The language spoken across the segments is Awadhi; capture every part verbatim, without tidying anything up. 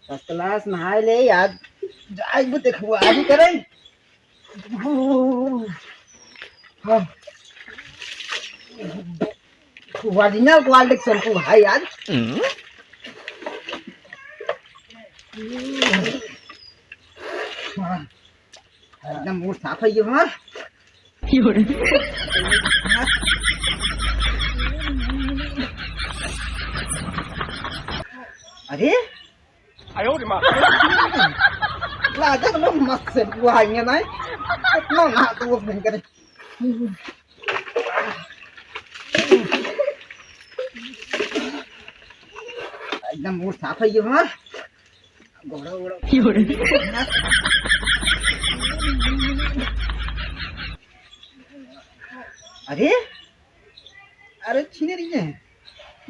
First class नहाए ले यार, जाए वो देखो आगे करे। हाँ। Original quality shampoo है यार। हाँ। एकदम मूड साफ है ये हमार। अरे, आयो रे माँ। लागत में मस्त shampoo है ये ना। इतना ना तो वो भयंकर है। एकदम मूड साफ है ये हमार। गोड़ा, गोड़ा। अरे, अरे, छिनरी है।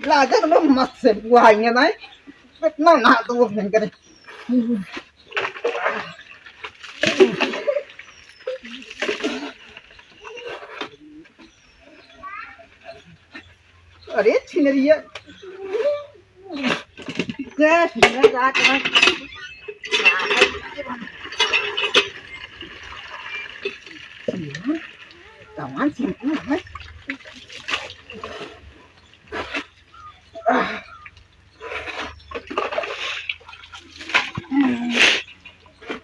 लागत में मस्त shampoo है ये ना। इतना ना तो वो भयंकर है। अरे छिनरिया, गैस में जात है। कौन shampoo है?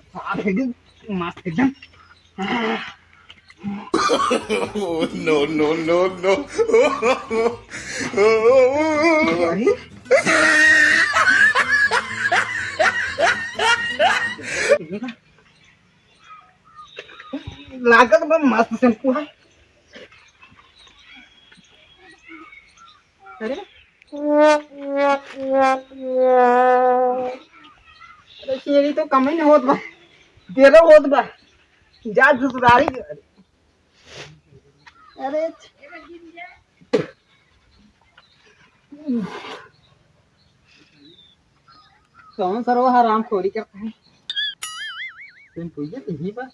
साफ एकदम, मस्त एकदम। Oh, no, no, no, no। अरे? लागत बा मस्त shampoo है। अरे? अरे, शेरी तो कम ही न होत बा, देरो होत बा। जा ससुरारी। अरे, कौन सा रो हराम खोरी करता है? तुम पूछे तो ही बा।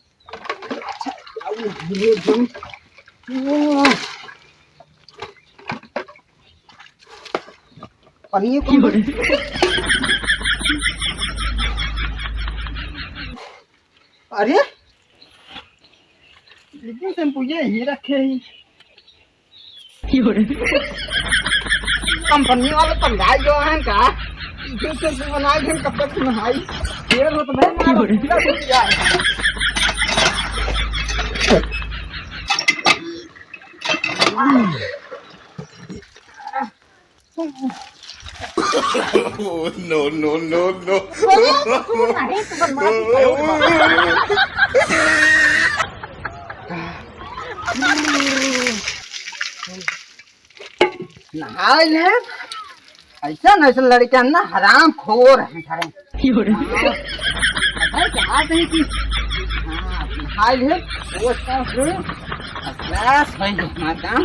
पनिया कौन? अरे, लेकिन shampoo ये ही रखे ही। कंपनी वाले पंगा जो है का, इसे से बनाए थे कब तक नहाई, तेल हो तो भाई मारो, पूरा टूट जाए। Oh, no, no, no, no। नहाए ले, ऐसा न ऐसा लड़का ना हराम खोर है सारे। अबे क्या नहीं कि, हाँ, नहाए ले, वो तो फिर, बस भाई, हमारा काम।